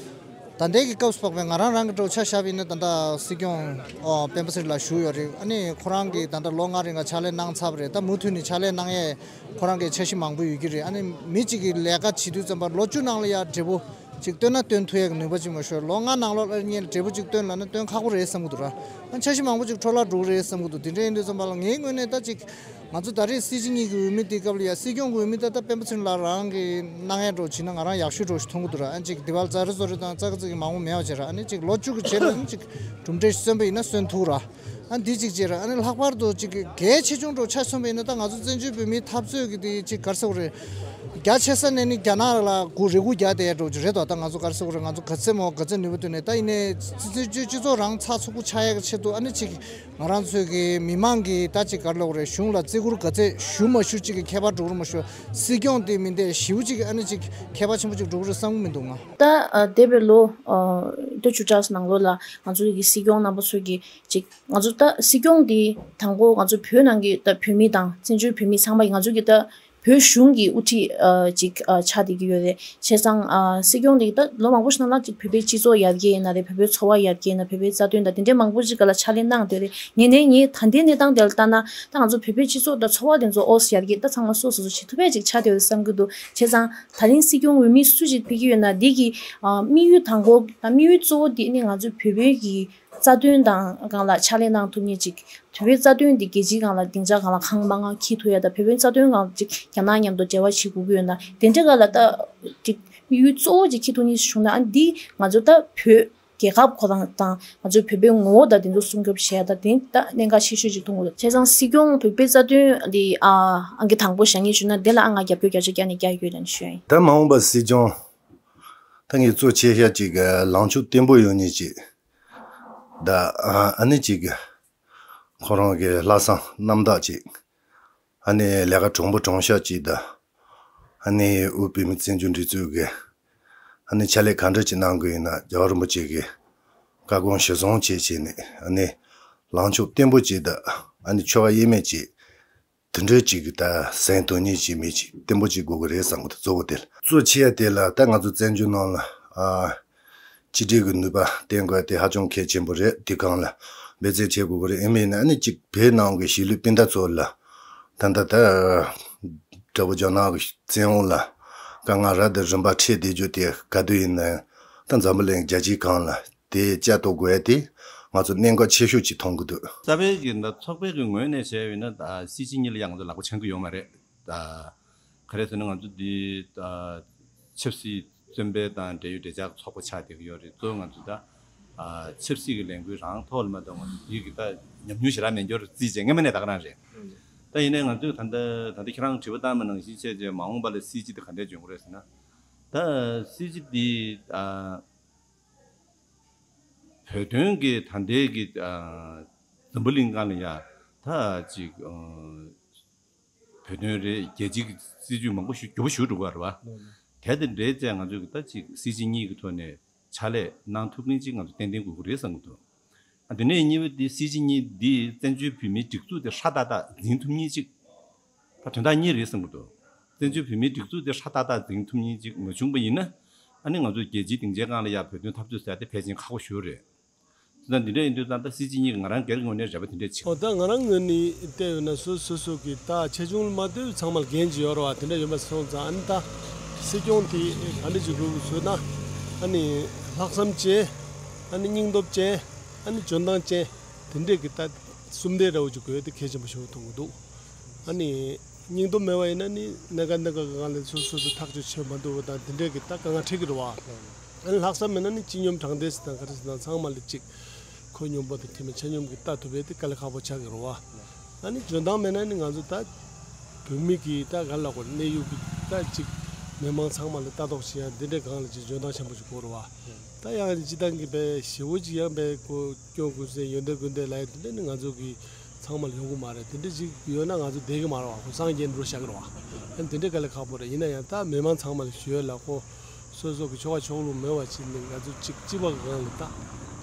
ད་ལྟའི་གི་སྐབས་སུ་བབས་པའི་ང་རང་རང་གི་འགྲོ་ཆ་བཞག་པ་ཡིན་ན། ད་ལྟ་སྲིད་སྐྱོང་ཨོ་སྤེན་པ་ཚེ་རིང་ལགས་བཞུགས་ཡོད་རེད། ཨ་ནི་ཁོ་རང་གིས་ད་ལྟ་ལོ་ལྔ་རིང་ག་ཕྱག་ལས་གནང་ཚར་བ་རེད། ད་མུ་མཐུད་ནས་ཕྱག་ལས་གནང་ཡས་ཁོ་རང་གི་འཆར་གཞི་མང་པོ་ཡོད་ཀྱི་རེད། ཨ་ནི་མི་གཅིག་གིས་ལས་ཀ་བྱེད་དུས་ཙམ་པ་ལོ་བཅུ་ནང་ལ་ཡ་འབྲས་བུ་ཅིག་བཏོན་ན་བཏོན་ཐུབ་ཡས་ཀྱི་ནུས་པ་ཅིག་མ་ཤོར། ལོ་ལྔ་ནང་ལོགས་ལ་ངས་འབྲས་བུ་ཅིག་བཏོན་ལབ་ན་བཏོན་ཁག་པོ་རེད་བསམ་གྱི་འདུག་ར། ཨ་འཆར་གཞི་མང་པོ་ཅིག་འཕྲོ་བརླག་འགྲོ་གི་རེད་བསམ་གྱི་འདུག་དེ་འདྲ་ཡིན་དུས་ཙམ་པ་ལ་ངའི་ངོས་ནས་ད་ཅིག་ང་ཚོ་ད་རེས་སྲིད་སྤྱི་གཉིས་ཀྱི་འོས་མི་དེ་སྐབས་ལ་ཡ་སྲིད་སྐྱོང་གི་འོས་མི་ད་ལྟ་སྤེན་པ་ཚེ་རིང་ལགས་རང་གིས་གནང་ཡས་འགྲོ་བྱས་ན་ང་རང་ཡག་ཤོས་འགྲོ་ཞིག་མཐོང་གི་འདུག་ར། ཨ་ཅིག་འདི་བར་ཛ་རི་ཛོ་རི་དང་ཙག་ཙིག་མང་པོ་མེད་པ་བྱས་ར། ཨ་ནི་ཅིག་ལོ་བཅུ་གི་རྗེས་ལ་ནི་ཅིག་གྲུབ་འབྲས་ཤིག་སོན་པ་ཡིན་ན་སོན་ཐུབ་ར། ཨ་འདི་གཅིག་བྱས་ར། ཨ་ནི་ལྷག་པར་དུ་ཅིག་གལ་ཆེ་ཆུང་འགྲོ་ཆ་མཚོན་པ་ཡིན་ན། ད་ང་ཚོ་བཙན་བྱོལ་བོད་མིའི་འཐབ་རྩོད་ཀྱི་དེ་ཅིག་ག་རེ་ཟེར་དགོས་རེད། རྒྱ་ཆེ་ས་ནས་ནི་རྒྱ་ནག་ལ་གུ་རེ་སྒུག་རྒྱག་བསྡད་ཡ་འགྲོ་གི་རེད་དོ། ད་ང་ཚོ་ག་རེ་ཟེར་དགོས་རེད། ང་ཚོ་ག་ཚད་མོ་ག་ཚད་ནུས་པ་བཏོན་ནས། ད་ཡིན་ནའི་སྤྱི་སྤྱི་སྤྱི་ཚོགས་རང་ཚགས་ཚུད་པོ་ཆགས་ཡ་གི་ཆེད་དུ། ཨ་ནི་ཅིག་ང་རང་ཚོའི་གི་མི་མང་གིས་ད་ཅིག་ག་རེ་ལབ་དགོས་རེད། གཞུང་ལ་བརྩི་བཀུར་ག་ཚད་ཞུ་མ་ཞུ་ཅིག་གི་ཁྱད་པར་འགྲོ་གི་རེད་མ་གཞི། སྲིད་སྐྱོང་དེ་མིན་ཏེ་ཞེ་པོ་ཅིག་ཨ་ནི་ཅིག་ཁྱད་པར་ཆེན་པོ་ཅིག་འགྲོ་གི་རེད་བསམ་གི་མི་འདུག་ང་། ད་ཨ་འདས་པའི་ལོ་ཨ་ད་བཅུ་ཕྲག་ནང་ལོགས་ལ་ང་ཚོ་གི་སྲིད་སྐྱོང་རྣམ་པ་ཚོ་གིས་ཅིག་ང་ཚོ་ད་སྲིད་སྐྱོང་དེ་དང་པོ་ང་ཚོ་བོད་ནང་གི་ད་བོད་མི་དང་བཙན་བྱོལ་བོད་མི་ཚང་མ་ཡིས་ང་ཚོ་གི་ད་བོད་གཞུང་གི་དབུ་ཁྲིད་ཨ་ཅིག་ཨ་ཆགས་བསྡད་ཀྱི་ཡོད་རེད། བྱས་ཙང་ཨ་སྲིད་སྐྱོང་དེ་ད་ལོ་མང་པོ་ཞིག་ནང་ལ་ཅིག་བོད་པའི་སྤྱི་ཚོགས་ཡར་རྒྱས་ཡིན་ན་རེད། བོད་པའི་འཚོ་བ་ཡར་རྒྱས་ཡིན་ན། བོད་པའི་རྩ་དོན་དང་དེ་འདྲའི་མང་པོ་ཞིག་སྒང་ལ་ཕྱག་ལས་གནང་བསྡད་རེད། ངས་ནས་ངས་ད་ལྟའི་གནས་སྟངས་དེ་ལ་ལྟ་ན། ད་ང་ཚོ་བོད་པའི་སྤྱི་ཚོགས་དང་འཚོ་བ་དེ་ཚོ་ཨོ་ཡར་རྒྱས་ད་ཚང་མ་སོ་སོ་སོ་བྱེད་ཐུབ་པ་ཅིག་ཆགས་བསྡད་ཡོད་བསམ་གྱི་འདུག་བྱས་ཙང་ད་རིང་སྲིད་སྐྱོང་འོས་མི་སུ་ཞིག་ཕེབས་ཀྱི་ཡོད་ན། འདི་གི་ཨ་དམིགས་ཡུལ་དང་པོ་དང་དམིགས་ཡུལ་གཙོ་བོ་དེ་ནི་ང་ཚོ་བོད་པའི་གི་རྩ་དོན་དང་སྒང་ལ་ཕྱག་ལས་གནང་ཐུབ་མཁན་ཅིག་བོད་པའི་རྩ་དོན་འདི་རྒྱལ་སྤྱིའི་སྒང་ལ་སྡིངས་ཆ་སྒང་ལ་གང་མང་ང་འཁྱེར་ཐུབ་ཡ་དང་། བོད་པའི་རྩ་དོན་སྒང་ཅིག་རྒྱ་ནག་མཉམ་དུ་འབྲེལ་བ་བྱེད་དགོས་ཀྱི་ཡོད་ན། དེ་འདྲ་སྒང་ལ་ད་ཅིག་དམིགས་ཡུལ་གཙོ་བོ་ཅིག་འཁྱེར་ཐུབ་མཁན་ཞིག་བྱུང་ན། ཨ་འདི་ང་ཚོ་ད་བོད་རྒྱལ་ཁབ་ཁོ་རང་དང་ང་ཚོའི་བོད་པའི་ངོ་བོ་དང་དེ་ཚོ་སྲུང་སྐྱོབ་བྱེད་ཡ་དང་། དེ་ད་གནད་འགག་ཆེ་ཤོས་ཅིག་མཐོང་གི་འདུག་བྱས་ཙང་སྲིད་སྐྱོང་བོད་པའི་རྩ་དོན་འདི་ཨ་ཨང་ཀི་དང་པོ་བཞག་མཁན་ཞིག་བྱུང་ན། དེ་ལ་ཨ་ང་རྒྱབ་སྐྱོར་བརྒྱ་ཆ་བརྒྱ་ནས་བརྒྱ་ཡོད་ལབ་ནས་ཞུ་ཡ་ཡིན། ད་མ་འོངས་པ་སྲིད་སྐྱོང་ད་ངས་གཙོ་ཆེ་ཤོས་ཅིག་ལངས་ཕྱོགས་བརྟན་པོ་ཡོང་མཁན་ཅིག་ད་ཨ་ནི་ཅིག་ཁོ་རང་གི་ལྷག་བསམ་རྣམ་དག་ཅིག་ཨ་ནི་ལས་ཀ་དྲང་པོ་དྲང་བཞག་ཅིག་ད་ཨ་ནི་དབུས་བོད་མིའི་བཙན་བྱོལ་སྒྲིག་འཛུགས་ཀྱི་ཨ་ནི་ཕྱག་ལས་ག་འདྲ་ཅིག་གནང་དགོས་ཡིན་ན། རྒྱལ་བ་རིན་པོ་ཆེ་གི་བཀའ་དགོངས་གཞིར་བཟུང་བྱས་བྱས་ནས། ཨ་ནི་ལངས་ཕྱོགས་བརྟན་པོ་ཅིག་ད་ཨ་ནི་ཆོལ་ཁ་དབྱེ་མེད་ཅིག་དེ་འདྲའི་ཅིག་ད་ཟན་དོན་གཉེར་བྱེད་མི་ཅིག་བརྟན་པོ་ཅིག་དགོས་ཀྱི་རེད་བསམ་གི་འདུག་གཙོ་བོ་དེ་ལ་གཙོ་ཆེ་ཡ་དེ་ལ། ད་ང་ཚོ་བཙན་བྱོལ་ནང་ལ་ཨ་གཅིག་སྒྲིལ་གྱི་ནུས་པ་བསྟེན་དགོས་དེ་ཧ་ཅང་གལ་ཆེན་པོ་རེད། དེ་སྒང་ལ་འབད་བརྩོན་བྱེད་དགོས་ཀྱི་རེད། ཨེ་མིན་ན་ཨ་ནི་ཅིག་བོད་ནང་གི་གཞིས་ལུས་སྤུན་ཟླ་ཚོ་ལ་ད་ལྟ་ད་དགྲ་བོ་རྒྱ་ནག་གི་བཙན་འོག་ལ་དཀའ་ངལ་རབ་དང་རིམ་པ་འཕྲད་བསྡད་རྒྱུ་དེ་ག་དུས་ཡིན་ན་ཡང་། ད་འཛམ་བུ་གླིང་རྒྱལ་སྤྱིའི་སྒང་ལ་དེ་བཅའ་གཏོགས་དགོས་ཡ་དེ་ང་ཚོ་གནད་འགག་ཆེ་ཤོས་ཅིག་མཐོང་གི་འདུག་རྩ་བའི་གི་ད་ཚོགས་པའི་གི་ངོས་ནས་བྱས་ཡོད་ན། ད་སྲིད་སྤྱི་གཉིས་ལ་ཡང་ང་ཚོ་ལག་པ་འཆང་གི་ཡོད་མ་རེད། ད་ག་རེ་ཟེར་ན་ང་ཚོ་འདི་ད་ཆབ་སྲིད་བཙོན་པ་དང་འབྲེལ་ཡོད་འབྲེལ་ཆགས་ཚོགས་པ་ཆགས་བསྡད་ཀྱི་ཡོད་རེད། གཙོ་བོ་ང་ཚོ་ད་ཆབ་སྲིད་ཀྱི་ལས་འགུལ་རང་ཐོག་ལ་མ་གཏོགས་ང་ཚོ་འདི་གི་ད་ཉམས་མྱོང་ཞེ་དྲག་མེད་འགྱུར་རྩིས་བྱས་སྔ་མ་ནས་ད་ག་རང་རེད། ད་ཡིན་ནའི་ང་ཚོས་ད་ལྟ་ད་ལྟ་ཁྱེད་རང་དྲི་བ་བཏང་བ་ནང་བཞིན་བྱས་རྗེས་མ་འོངས་པ་ལ་སྲིད་སྤྱི་དེ་ག་འདྲས་འབྱུང་གི་རེད་ཟེར་ན། ད་སྲིད་སྤྱི་འདི་ཨ་བོད་དོན་གྱི་ད་ལྟའི་གི་ཨ་འཛམ་བུ་གླིང་སྒང་ལ་ཡ་ད་ཅིག་ཨ་བོད་དོན་རེད། རྒྱལ་སྤྱིའི་གི་སྲིད་ཇུས་མང་པོ་ཞིག་འགྱུར་བ་ཞིག་འགྲོ་གི་རེད་བ། དེ་དང་འབྲེལ་བྱས་ང་ཚོས་གི་ད་ཅིག་སྲིད་སྤྱི་གཉིས་ཀྱི་ཐོག་ནས་ཕྱག་ལས་གནང་ཐུབ་མཁན་ཅིག་ང་ཚོ་ཏན་ཏན་དགོས་ཀྱི་རེད་བསམ་གྱི་འདུག་ཨ་དེ་ནས་གཉིས་པ་དེ་སྲིད་སྤྱི་གཉིས་འདིས་བཙན་བྱོལ་བོད་མིའི་སྒྲིག་འཛུགས་དེ་ཧྲ་ཏག་ཏག་འཛིན་ཐུབ་མཁན་ཅིག་ད་དོན་དག་གཉིས་རེད་བསམ་གྱི་འདུག་བཙན་བྱོལ་བོད་མིའི་སྒྲིག་འཛུགས་དེ་ཧྲ་ཏག་ཏག་འཛིན་ཐུབ་མཁན་ཅིག་མ་བྱུང་པ་ཡིན་ན། ཨ་ནི་ང་ཚོ་རྒྱལ་སྤྱིའི་སྡིངས་ཆའི་སྒང་ལ་ཡ་བོད་དོན་འཐབ་རྩོད་ཟེར་ཡ་དེ་ཕལ་ཆེར་ཁག་པོ་ཞེ་པོ་རེད། དེ་དང་འདི་འདྲ་ཡིན་དུས་ཙང་ད་སྲིད་སྤྱི་གཉིས་ཀྱིས་ང་རང་སྒེར་གྱི་ངོས་ནས་རེ་བ་དེ་འདྲ་བྱེད། འོ་ད་ང་རང་ངོས་ནས་བལྟས་ཡོད་ན་སོ་སོ་སོ་གི་ད་ཆེ་ཆུང་ལ་མ་ལྟོས་ཚང་མ་ལ་འགན་ཅིག་ཡོད་རེད་བ། དེ་འདྲ་ཡོད་པ་སོང་ཙང་ཨ་ནི་ད་སྲིད་སྐྱོང་དེ་ག་འདྲ་ཅིག་དགོས་ཀྱི་ཟེར་ན། ཨ་ནི་ལྷག་བསམ་ཅན། ཨ་ནི་སྙིང་སྟོབས་ཅན། ཨ་ནི་འཇོན་ཐང་ཅན། དེ་འདྲས་ཀྱི་ད་གསུམ་ལྡན་འདྲ་བོ་ཅིག་དགོས་དེ་གལ་ཆེན་པོ་ཞིག་མཐོང་གི་འདུག་ཨ་ནི་སྙིང་སྟོབས་མེད་པ་ཡིན་ན་ནི་གནད་འགག་འདི་ག་གི་སྒང་ལ་སོ་སོ་སོ་ཐག་གཅོད་བྱེད་མ་ཐུབ་པ་དང་དེ་འདྲས་ཀྱི་ད་དཀའ་ངལ་འཕྲད་ཀྱི་རེད་བ། ཨ་ནི་ལྷག་བསམ་མེད་ན་ནི་སྤྱི་སྙོམས་དྲང་བདེན་ཟེར་དང་ག་རེ་ཟེར་དང་ཚང་མ་ལ་ཅིག་ཁོད་སྙོམས་པོ་དང་ཁྱིམ་མི་ཆ་སྙོམས་ཀྱི་ལྟ་ཐུབ་པའི་དེ་དཀའ་ལས་ཁག་པོ་ཆགས་ཀྱི་རེད་བ། ཨ་ནི་འཇོན་ཐང་མེད་ན་ནི་ང་ཚོ་ད་བོད་མི་གི་ད་ག་ལ་གོ་གནས་ཡུལ་གྱི་ད་ཅིག་མི་མང་ཚང་མ་ལ་ལྟ་རྟོག་བྱེད་ཡ་འདི་འདྲའི་སྒང་ལ་ཅིག་འཇོན་ཐང་ཆེན་པོ་ཞིག་དགོས་རེད་བ། ད་ཡང་སྤྱི་བཏང་གི་པའི་ཞེ་བོ་ཅིག་ཡང་པའི་གོ་སྐྱོང་དགོས་ཟེར་ཡོན་ཏན་ཀུན་ལྡན་ལ་ཡ་དེ་འདྲ་ནི་ང་ཚོ་གི་ཚང་མ་ལ་ཡོང་གི་མ་རེད། དེ་འདྲ་ཅིག་ཡོད་ན་ང་ཚོ་བསྡད་གི་མ་རེད་བ། ཁོ་སངས་རྒྱས་འགྲོ་བཞག་གི་རེད་བ། ཨ་ནི་དེ་འདྲ་དཀའ་ལས་ཁག་པོ་རེད། ཡིན་ན་ཡང་ད་མི་མང་ཚང་མ་ལ་ཞུ་ཡ་ལ་ཁོ་སོ་སོ་གི་ཆོལ་ཁ་ཕྱོགས་ལྷུང་མེད་པ་ཅིག་ནི་ང་ཚོ་གཅིག་གཅིག་པ་གི་སྒང་ལ་ད་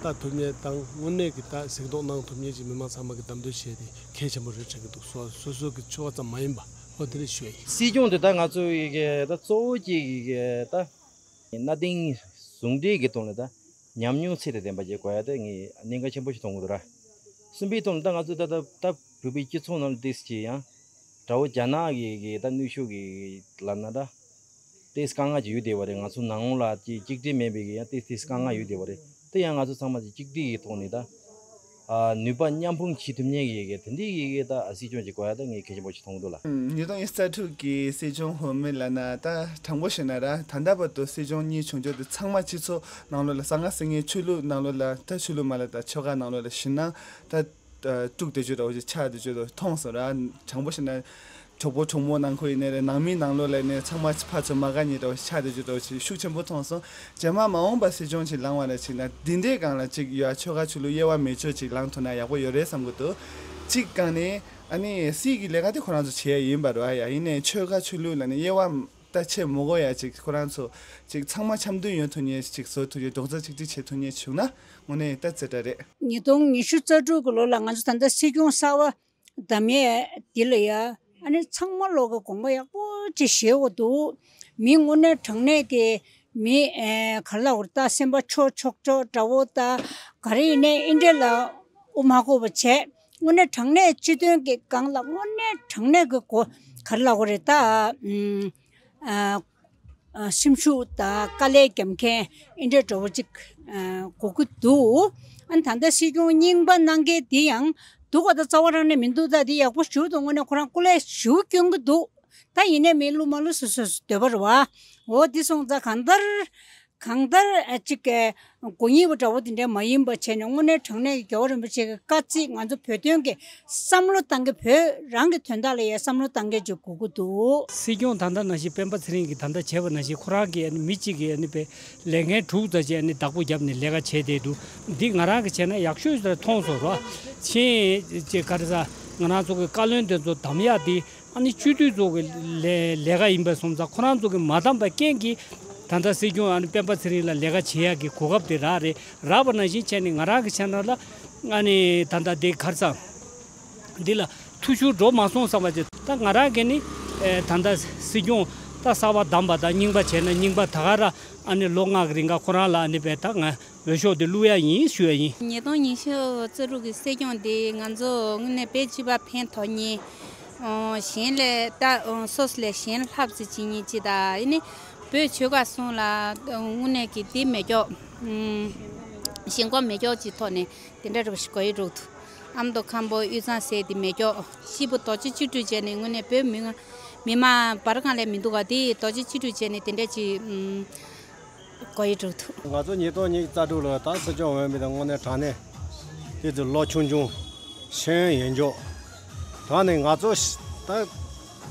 ལྟ་ཐུབ་མཁན་དང་དངོས་གནས་ཀྱི་ད་གཟིགས་རྟོག་གནང་ཐུབ་མཁན་ཅིག་མི་མང་ཚང་མ་གི་གདམ་འདོད་བྱས་ཏེ་གལ་ཆེན་པོ་རེད་དྲན་གི་འདུག་སོ་སོ་སོ་གི་ཆོལ་ཁ་ཙམ་མ་ཡིན་པ་ཨོ་དེ་རེད་ཞུ་ཡ་ཡིན། སྲིད་སྐྱོང་དེ་ད་ང་ཚོ་ཡི་གེ་ད་གཙོ་བོ་གཅིག་གི་གེ་ད་གནའ་དེང་ཟུང་འབྲེལ་གྱི་དོན་ལ་ད་ ཉམས་མྱོང་ཚད་དང་ལྡན་པ་ཅིག་དགོས་ཡ་དེ་ངས་གནད་འགག་ཆེན་པོ་ཞིག་མཐོང་གི་འདུག་ར། གསུམ་པའི་ཐོག་ནས་ད་ང་ཚོ་ད་ད་ད་བོད་པའི་སྤྱི་ཚོགས་ནང་ལ་ཏོག་ཙམ་ཅིག་ཡང་དགྲ་བོ་རྒྱ་ནག་གི་གི་ད་གནོན་ཤུགས་ཀྱི་ལབ་ན་ད་ཏོག་ཙམ་དཀའ་ངལ་ཅིག་ཡོད་བསྡད་པ་རེད། ང་ཚོ་ནང་ལོགས་ལ་ཅིག་གཅིག་སྒྲིལ་མེད་པའི་གི་ཡང་ཏོག་ཙམ་དཀའ་ངལ་ཡོད་བསྡད་པ་རེད། དེ་ཡང་ང་ཚོ་ཚང་མ་ཅིག་གཅིག་སྒྲིལ་གྱི་ཐོག་ནས་ད་ཨ་ནུས་པ་མཉམ་སྤུངས་བྱེད་ཐུབ་མཁན་གྱི་གི་དེ་འདྲའི་གི་གི་ད་སྲིད་སྐྱོང་ཅིག་དགོས་ཡ་ད་ངས་གལ་ཆེན་པོ་ཅིག་མཐོང་གི་འདུག་ལ། ཉིས་སྟོང་ཉི་ཤུ་རྩ་དྲུག་གི་སྲིད་སྐྱོང་འོས་མི་ལབ་ན་ད་དྲང་པོ་བཤད་ན་ར་ད་ལྟ་བར་དུ་སྲིད་སྐྱོང་གཉིས་བྱུང་ཆོག་དེ་ཚང་མ་སྤྱི་ཚོགས་ནང་ལོགས་ལ་གསང་སྔགས་སྲུང་མཁན་ཆོས་ལུགས་ནང་ལོགས་ལ་ད་ཆོས་ལུགས་མ་ལ་ད་ཆོལ་ཁ་ནང་ལོགས་ལ་ཞུ་ན་ད་དཀྲུག་བསྡད་ཆོག་འདྲ་བོ་ཞིག་ཆགས་བསྡད་ཆོག་འདྲ་མཐོང་སོང་ར། དྲང་པོ་བཤད་ན་གྲོགས་པོ་གྲོགས་མོ་ནང་ཁུལ་ཡིན་ནའི་རེད། ནང་མི་ནང་ལོགས་ལ་ནས་ཚང་མ་ཕར་ཚུར་མ་དགའ་ཉེ་འདྲ་བོ་ཞིག་ཆགས་བསྡད་ཆོག་འདྲ་བོ་ཞིག་ཤུགས་ཆེན་པོ་མཐོང་སོང་། རྗེས་མ་མ་འོངས་པ་སྲིད་སྐྱོང་ཅིག་ལངས་པ་ན་ཅིག་ན་འདི་འདྲའི་སྒང་ལ་ཅིག་ཡ་ཆོལ་ཁ་ཆོས་ལུགས་དབྱེ་བ་མེད་ཆོག་ཅིག་ལངས་ཐུབ་ན་ཡག་པོ་ཡོད་རེད་བསམ་གི་འདུག་གཅིག་སྒང་ནས་ཨ་ནི་སྲིད་ཀྱི་ལས་ཀ་དེ་ཁོ་རང་ཚོ་བྱེད་ཡ་ཡིན་པ་རེད་བ། ཡ་ཡིན་ནའི་ཆོལ་ཁ་ཆོས་ལུགས་ལ་ནི་དབྱེ་བ་ད་ཆེ་མི་དགོས་ཡ་ཅིག་ཁོ་རང་ཚོ་ཅིག་ཚང་མ་འཆམ་མཐུན་ཡོང་ཐུབ་མཁན་ཅིག་བཟོ་ཐུབ་ཡ་རྡོག་རྩ་གཅིག་སྒྲིལ་བྱེད་ཐུབ་མཁན་བྱུང་ན་དངོས་གནས་ད་ཙེ་དྲག་རེད། ཉིས་སྟོང་ཉི་ཤུ་རྩ་དྲུག་གི་ལོ་ལ་ང་ཚོ་ད་ལྟ་སྲིད་སྐྱོང་གསར་བ་བདམས་ཡས་འདི་ལ་ཡ་ཨ་ནི་ཚང་མ་ལོག་གི་དགོངས་པ་ཡག་པོ་ཅིག་བཞེས་དགོས་འདུག་མི་དངོས་གནས་དྲང་གནས་ཀྱི་མི་ཨེ་ག་རེ་ལབ་དགོས་རེད། ད་སེམས་པ་ཆོག་ཆོག་ཆོག་འདྲ་བོ་ད་ག་རེ་ཡིན་ནའི་ཨིན་འདྲེ་ལ་དབུ་མ་བསྐོར་བ་བྱས། དངོས་གནས་དྲང་གནས་སྤྱི་དོན་གྱི་སྒང་ལ་དངོས་གནས་དྲང་གནས་ཀྱི་གོ་ག་རེ་ལབ་དགོས་རེད་ད། ཨ་ཨ་སེམས་ཤུགས་དང་དཀའ་ལས་རྒྱབ་མཁན་ཨིན་འདྲེ་འདྲ་བོ་ཅིག་ཨ་དགོས་ཀྱི་འདུག་ཨ་ནི་ད་ལྟ་སྲིད་སྐྱོང་རྙིང་པ་གནང་མཁན་འདི་ཡང་འདུག་ག་ད་རྩ་བ་རང་ནས་མི་འདུག་ད་འདི་ཡག་པོ་ཞེ་པོ་འདུག་དངོས་གནས་ཁོ་རང་སྐུ་ལས་ཞེ་པོ་སྐྱོན་གྱི་འདུག་ད་ཡིན་ནའི་མི་བསླུ་མ་བསླུ་སོ་སོ་སོ་འདོད་པ་རེད་བ། འོ་འདི་སོང་ཙང་གང་ལྟར་གང་ལྟར་ཨ་ཅིག་གི་མགོ་རྙིང་པ་འདྲ་བོ་དེ་འདྲ་མ་ཡིན་པ་བྱས་ནས་དངོས་གནས་དྲང་གནས་ཀྱི་རྒྱལ་བ་རིན་པོ་ཆེ་གི་བཀའ་བརྩིས་ང་ཚོ་བོད་དོན་གྱི་བསམ་བློ་བཏང་གི་བོད་རང་གི་དོན་དག་ལ་ཡང་བསམ་བློ་བཏང་མཁན་ཅིག་དགོས་ཀྱི་འདུག་སྲིད་སྐྱོང་ད་ལྟ་ནང་བཞིན་སྤེན་པ་ཚེ་རིང་གིས་ད་ལྟ་བྱས་པ་ནང་བཞིན་ཁོ་རང་གིས་ཨ་ནི་མི་གཅིག་གིས་ཨ་ནི་པའི་ལས་འགན་དྲུག་ཙམ་ཅིག་ཨ་ནི་བདག་པོ་བརྒྱབ་ནས་ལས་ཀ་བྱས་བསྡད་འདུག་འདི་ང་རང་གིས་བྱས་ན་ཡག་ཤོས་ཤིག་མཐོང་སོང་ར། ཆེན་ཅེས་ག་རེ་ཟ་ང་རང་ཚོ་གི་བཀའ་བློན་དེ་ཚོ་གདམ་ཡག་འདི་ཨ་ནི་སྤྱི་འཐུས་ཚོ་གི་ལས་ལས་ཀ་ཡིན་པ་སོང་ཙང་ཁོ་རང་ཚོ་གི་མ་གདམ་པའི་རྐྱེན་གྱིས་ད་ལྟ་སྲིད་སྐྱོང་ཨ་ནི་སྤེན་པ་ཚེ་རིང་ལ་ལས་ཀ་བྱེད་ཡག་གི་གོ་སྐབས་དེ་རག་རེད། རག་པ་ནང་བཞིན་བྱས་ནས་ང་རང་གི་ཆ་ནས་ལ་ཨ་ནི་ད་ལྟ་དེ་ག་རེ་ཟ། འདི་ལ་འཐུས་ཤོར་འགྲོ་མ་སོང་བསམ་པ་ཅིག་ད་ང་རང་གིས་ནི་ཨེ་ད་ལྟ་སྲིད་སྐྱོང་ད་གསར་པ་བདམས་པ་དང་རྙིང་པ་བྱས་ན་རྙིང་པ་ད་ག་ར་ཨ་ནི་ལོ་ལྔ་གི་རིང་ག་ཁོ་རང་ལ་ཨ་ནི་བས་ད་ང་འོས་ཤོག་དེ་བླུག་ཡ་ཡིན་ཞུ་ཡ་ཡིན། ཉིས་སྟོང་ཉི་ཤུ་རྩ་དྲུག་གི་སྲིད་སྐྱོང་དེ་ང་ཚོ་དངོས་གནས་དཔེ་སྤྱི་པ་ཕན་ཐོགས་མཁན། ཨོ་གཞན་ལས་ད་ཨོ་སོ་སོ་ལས་གཞན་ལྷག་ཙམ་བྱེད་མཁན་ཅིག་དང་ཡིན་ནི་བོད་ཆོལ་ཁ་གསུམ་ལ་དངོས་གནས་ཀྱི་དེ་མེ་སྒྱོགས་ཞེན་ཁོག་མེ་སྒྱོགས་ཀྱི་ཐོག་ནས། དེ་འདྲ་རུ་ཞིག་གོ་ཡི་འདུག་ཨ་མདོ་ཁམས་པ་དབུས་གཙང་ཟེར་དེ་མེ་སྒྱོགས་སྐྱིད་པོ་རྡོ་རྗེ་གཅིག་སྒྲིལ་བྱས་ནས་དངོས་གནས་བོད་མི་མང་མི་མང་བར་གང་ལས་མི་འདུག་ག་དེ་རྡོ་རྗེ་གཅིག་སྒྲིལ་བྱས་ནས་དེ་འདྲ་ཅིག་ཨུམ་གོ་ཡི་འདུག་ང་ཚོ་ཉིས་སྟོང་ཉི་ཤུ་རྩ་དྲུག་ལོ་ད་སྲིད་སྐྱོང་འོས་མི་དང་དངོས་གནས་དྲང་གནས་དེ་ཚོ་ལོ་ཆུང་ཆུང་ཤེས་ཡོན་ཡོད་འཇོག་དྲང་གནས་ང་ཚོ་ད་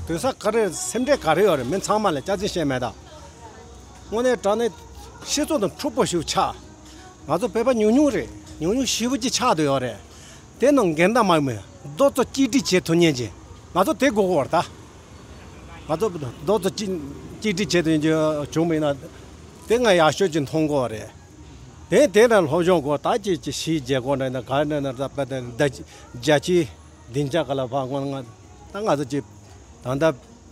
དུས་ས་ག་རེ་སེམས་ཁྲལ་ག་རེ་ཡོད་རེད། མི་ཚང་མ་ལ་སྐྱག་རྫུན་བཤད་མེད་ད། དངོས་གནས་དྲང་གནས་སྤྱི་ཚོགས་དང་འཁྲུག་པོ་ཞིག་ཆགས། ང་ཚོ་བོད་པ་ཉུང་ཉུང་རེད། ཉུང་ཉུང་ཞེ་པོ་ཅིག་ཆགས་བསྡད་ཡོད་རེད། དེ་ནང་འགལ་ཟླ་མང་མོད་རྡོག་རྩ་གཅིག་སྒྲིལ་བྱེད་ཐུབ་མཁན་ཅིག་ང་ཚོ་དེ་དགོས་ཀྱི་ཡོད་རེད་ད། ང་ཚོ་རྡོག་རྩ་གཅིག་གཅིག་སྒྲིལ་བྱེད་ཐུབ་མཁན་ཅིག་བྱུང་བ་ཡིན་ན་དེ་ང་ཡག་ཤོས་ཅིག་མཐོང་གི་ཡོད་རེད། དེ་དེ་ལ་སློབ་སྦྱོང་དགོས་ད་ཅིག་ཅིག་གཞིས་བྱེས་སྐོར་འདྲ་ཡིན་ན་ག་འདྲ་ན་ད་པ་དང་ད་རྒྱ་ཆེའི་སྡིངས་ཆ་ག་ལ་ཕ་སྔོན་ང་ད་ང་ཚོ་ཅིག་ད་ལྟ་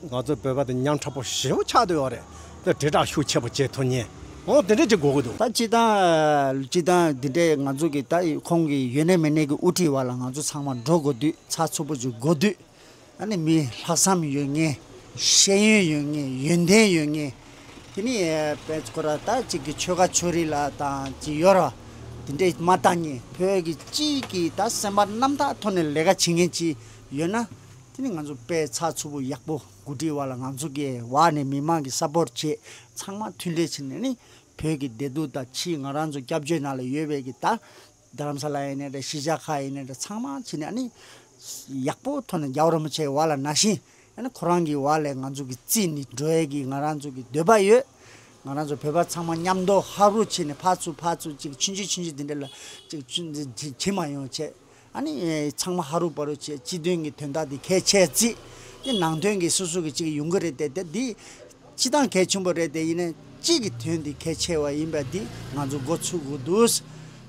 ང་ཚོ་བོད་པ་དང་ཉམ་ཕྲ་པོ་ཞེ་པོ་ཆགས་བསྡད་ཡོད་རེད། ད་དྲིལ་བསྒྲགས་ཤུགས་ཆེ་པོ་བྱེད་ཐུབ་མཁན་འོ་དེ་འདྲ་ཅིག་དགོས་ཀྱི་འདུག་ད་སྤྱི་བཏང་སྤྱི་བཏང་འདི་འདྲའི་ང་ཚོ་གི་ད་ཁོང་གི་ཡོད་ནས་མེད་ནས་ཀྱི་དབུ་ཁྲིད་བ་ལ་ང་ཚོ་ཚང་མ་འགྲོ་དགོས་དུས་ཚགས་ཚུད་པོ་ཅིག་དགོས་དུས་ཨ་ནི་མི་ལྷག་བསམ་ཡོད་མཁན་ཤེས་ཡོན་ཡོད་མཁན་ཡོན་ཏན་ཡོད་མཁན་དེ་ནི་དཔེ་ཁོ་ར་ད་ཅིག་གི་ཆོལ་ཁ་ཕྱོགས་རིས་ལ་དང་ཅིག་ཡོད་ར་དེ་འདྲའི་མ་བལྟ་མཁན་བོད་ཀྱི་སྤྱི་གི་ད་སེམས་པ་རྣམ་དག་ཐོག་ནས་ལས་ཀ་བྱེད་མཁན་ཅིག་ཡོད་ན། དེ་ནི་ང་ཚོ་དཔེ་ཚགས་ཚུད་པོ་ཡག་པོ་འགོ་ཁྲིད་བ་ལ་ང་ཚོ་གི་བར་ནས་མི་མང་གི་སཔོར་བྱེད་ཚང་མ་མཐུན་སྒྲིལ་བྱས་ནས་ནི་བོད་ཀྱི་བདེ་སྡུག་དང་ཕྱི་ང་རང་ཚོ་སྐྱབས་བཅོལ་ནང་ལ་ཡོད་པའི་གི་ད་རྡ་རམ་ས་ལ་ཡིན་ནའི་རེད་གཞིས་ཆགས་ཁག་ཡིན་ནའི་རེད་ཚང་མ་བྱས་ནས་ཨ་ནི་ཡག་པོ་ཐོག་ནས་རྒྱལ་བ་རིན་པོ་ཆེའི་བར་ལ་ནང་བཞིན་ཨ་ནི་ཁོ་རང་གི་བར་ལ་ང་ཚོ་གི་རྩིས་ནི་འགྲོ་ཡས་ཀྱི་ང་རང་ཚོ་གི་འདོད་པ་ཡོད། ང་རང་ཚོ་བོད་པ་ཚང་མ་མཉམ་དུ་ཧ་རུ་བྱས་ནས་ཕར་ཚུར་ཕར་ཚུར་ཅིག་ཆུང་ཆུང་ཆུང་ཆུང་དེ་འདྲ་ལ་ཅིག་ཆུང་ཆུང་ཅིག་བྱེད་མ་ཡོང་བྱས། ཨ་ནི་ཚང་མ་ཧ་རུ་པ་རུ་བྱས་སྤྱི་དོན་གྱི་དོན་དག་འདི་གལ་ཆེ་བརྩིས། དེ་ནང་དོན་གྱི་སོ་སོ་གི་ཅིག་ཡོང་གི་རེད་དེ་དེ་འདི་སྤྱི་བཏང་གལ་ཆེན་པོ་རེད་དེ་ཡིན་ནའི་སྤྱི་གི་དོན་འདི་གལ་ཆེ་བ་ཡིན་པ་འདི་ང་ཚོ་འགོ་ཚུགས་དགོས་འདུག་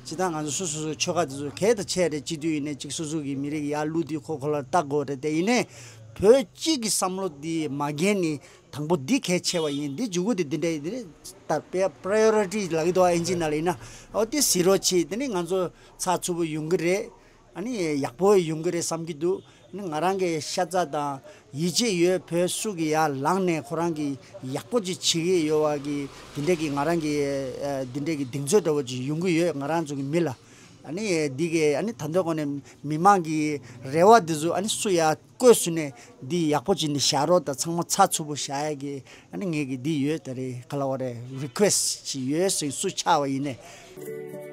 སྤྱི་བཏང་ང་ཚོ་སོ་སོ་སོ་ཆོལ་ཁ་དེ་ཚོ་གལ་དང་ཆེ་རེད་སྤྱི་འཐུས་ཡིན་ནའི་ཅིག་སོ་སོ་གི་མི་རིགས་ཡར་བླུགས་དུས་ཁོ་ཁོ་ལ་བལྟ་དགོས་རེད་དེ་ཡིན་ནའི་བོད་སྤྱི་གི་བསམ་བློ་འདི་མ་འགལ་ནི། དང་པོ་འདི་གལ་ཆེ་བ་ཡིན། འདི་མཇུག་གུ་དེ་འདི་འདྲ་ཡིན། འདི་ད་པེ་པ་རའི་ཡོ་རི་ཊི་ལབ་ཀྱི་འདུག་ཨ་ཨིན་ཇི་ནང་ལ་ཡིན་ན། འོ་དེ་གཟིགས་རོགས་བྱེད། དེ་ནི་ང་ཚོ་ཚགས་ཚུད་པོ་ཡོང་གི་རེད། ཨ་ནི་ཡག་པོ་ཡོང་གི་རེད་བསམ་གྱི་འདུག་ཨ་ནི་ང་རང་གི་ཤ་ཚ་དང་ཡིད་ཆེས་ཡོད། བོད་སུ་གི་ཡར་ལངས་ནས་ཁོ་རང་གི་ཡག་པོ་ཅིག་བྱེད་ཀྱི་ཡོད་པ་གི་འདི་འདྲ་གི་ང་རང་གི་ཨ་འདི་འདྲ་གི་གདེང་ཚོད་འདྲ་བོ་ཅིག་ཡོང་གི་ཡོད། ང་རང་ཚོ་གི་མི་ལ། ཨ་ནི་འདི་གི་ཨ་ནི་ད་ལྟ་གོང་ནས་མི་མང་གི་རེ་བ་འདི་ཚོ་ཨ་ནི་སུ་ཡར་བཀོད་སོང་ནས་འདི་ཡག་པོ་བྱས་ནས་བཞག་རོགས་དང་། ཚང་མ་ཚགས་ཚུད་པོ་བཞག་ཡ་གི་ཨ་ནི་ངེད་ཀྱི་འདི་ཡོད། ད་རེས་ག་ལབ་དགོས་རེད། རི་ཁུ་ཨེ་སི་ཊི་ཅིག་ཡོད་ཟེར། སུ་ཆགས་པ་ཡིན་ནའི།